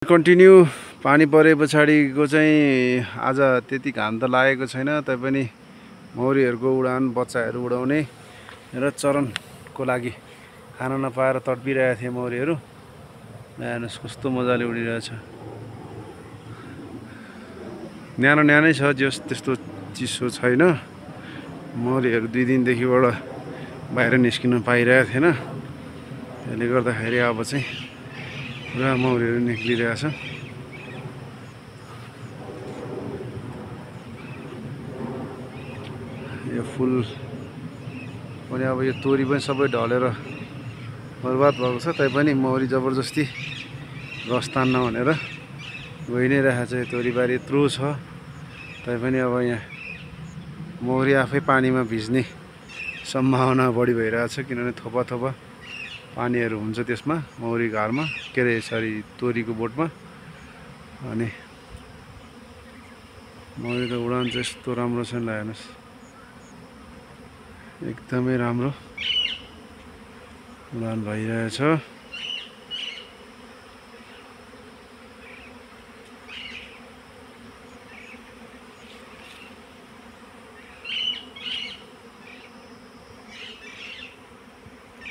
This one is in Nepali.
कन्टिन्यू पानी परे पछाडिको चाहिँ आज त्यति घाम त लागेको छैन, तैपनि मौरीहरूको उडान बच्चाहरू उडाउने र चरनको लागि खाना नपाएर तडपिरहेका थिए मौरीहरू। हेर्नुहोस् कस्तो मजाले उडिरहेछ। न्यानो न्यानै छ, जस त्यस्तो चिसो छैन। मौरीहरू 2 दिनदेखिबाट बाहिर निस्किन पाइरहेको थिएन, त्यसले गर्दाखेरि अब चाहिँ पुरा मौरीहरू निक्लिरहेछ। यो फुल पनि अब यो तोरी पनि सबै ढलेर बर्बाद भएको छ, तैपनि मौरी जबरजस्ती रस तान्न भनेर गइ नै रहेको छ। यो तोरीबारी यत्रो छ, तैपनि अब यहाँ मौरी आफै पानीमा भिज्ने सम्भावना बढी भइरहेछ, किनभने थोपा थोपा पानीहरू हुन्छ त्यसमा, मौरी घरमा के अरे सरी तोरीको बोटमा। अनि मौरीको उडान चाहिँ यस्तो राम्रो छ नि, हेर्नुहोस् एकदमै राम्रो उडान भइरहेछ।